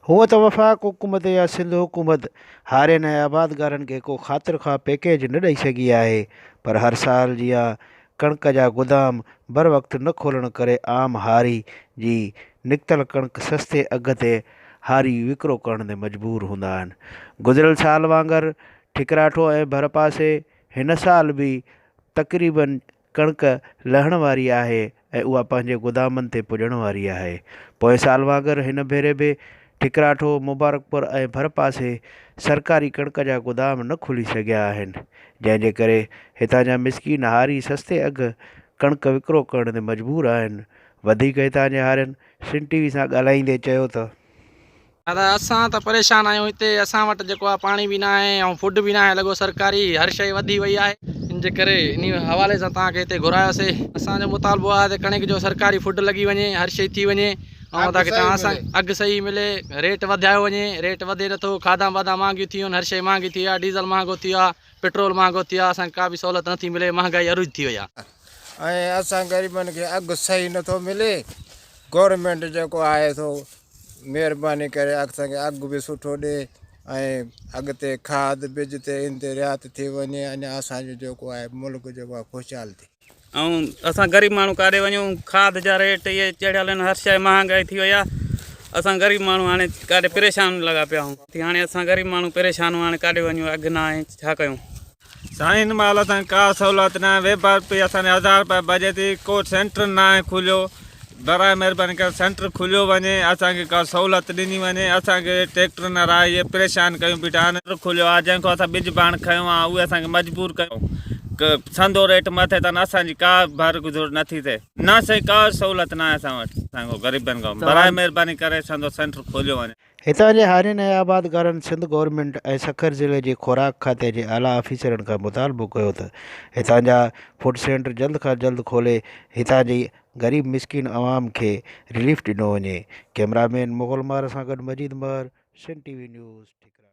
هونء ته وفاق حڪومت يا سنڌ حڪومت هارين ۽ آبادگارن کي ڪو خاطر خواهه پيڪيج نه ڏئي سگهي آهي پر هر سال جيان ڪڻڪ جا گدام بروقت نه کولڻ ڪري عام هاري جي نڪتل ڪڻڪ سستي اگهه تي هاري وڪرو ڪرڻ تي مجبور هوندا آهن. گذريل سال وانگر ٺڪراٺو ۽ ڀرپاسي هن سال به تقريبن ڪڻڪ لهڻ واري آهي ۽ اها پنهنجي گدامن تي پڄڻ واري آهي. پوئين سال وانگر هن ڀيري به ٺڪراٺو، مبارڪپور ۽ ڀرپاسي سرڪاري ڪڻڪ جا گدام نه کلي سگهيا آهن، جنهن جي ڪري هتان جا مسڪين هاري سستي اگهه ڪڻڪ وڪرو ڪرڻ تي مجبور آهن. وڌيڪ هتان جي هارين سنڌ ٽي وي سان ڳالهائيندي چيو ته. دادا اسان ته پريشان آهيون هتي اسان وٽ جيڪو آهي پاڻي به ناهي ۽ فوڊ به ناهي لڳو سرڪاري هر شئي وڌي وئي آهي ان جي ڪري انهي حوالي سان توهان کي هتي گهرايوسي اسان جو مطالبو آهي ته ڪڻڪ جو سرڪاري فوڊ لڳي وڃي هر شئي ٿي وڃي ۽ تاڪي توهان اسان اگهه صحيح ملي ريٽ وڌايو وڃي ريٽ وڌي نٿو کاڌا واڌا مهانگيون ٿي ويون آهن هر شئي مهانگي ٿي وئي آهي ڊيزل مهانگو ٿي ويو آهي پيٽرول مهانگو ٿي ويو آهي اسان کي ڪا به سهولت نٿي ملي مهانگائي عروج ٿي وئي آهي. ۽ اسان غريبن کي اگهه صحيح نٿو ملي گورنمينٽ جيڪو آهي سو مهرباني ڪري اسان کي اگهه به سٺو ڏي ۽ اڳتي کاڌ ٻج تي ان تي رعايت ٿي وڃي اڃا اسان جو جيڪو آهي ملڪ جيڪو آهي خوشحال ٿئي. ۽ اسان غريب ماڻهو ڪاڏي وڃون کاڌ جا ريٽ اهي چڙهيل آهن هر شيء مهانگائي ٿي وئي آهي اسان غريب ماڻهو هاڻي ڪاڏي پريشان لڳا پيا آهيون هاڻي اسان غريب ماڻهو پريشان آهيون هاڻي ڪاڏي وڃون اگهه نه آهي ڇا ڪيون. سائين هن مهل اسان کي ڪا سهولت ناهي ويبر پي اسان جي هزار رپيا بجي ٿي ڪو سينٽر ناهي کليو براء مهرباني ڪري سينٽر کليو وڃي اسان کي ڪا سهولت ڏني وڃي اسان کي ٽريڪٽر نه راهي اهي پريشان ڪيون بيٺا آهن سينٽر کليو آهي جنهن کان اسان ٻج ڀاڻ کنيو آهي اهي اسان کي مجبور ڪيو سندو ريٽ مٿي اٿن اسان جي ڪا ڀر گذر نٿي ٿئي نه سائين ڪا سهولت ناهي اسان وٽ اسان کان غريبن کان براء مهرباني ڪري سندو سينٽر کوليو وڃي. هتان جي هارين ۽ آبادگارن سنڌ گورنمينٽ ۽ سکر ضلعي جي خوراڪ کاتي جي اعليٰ آفيسرن کان مطالبو ڪيو ته هتان جا فوڊ سينٽر جلد کان جلد کولي هتان جي غريب مسڪين عوام کي رليف ڏنو وڃي. ڪئميرا مين مغل مهر سان گڏ Majeed Mehar, Sindh T V news, Thikra.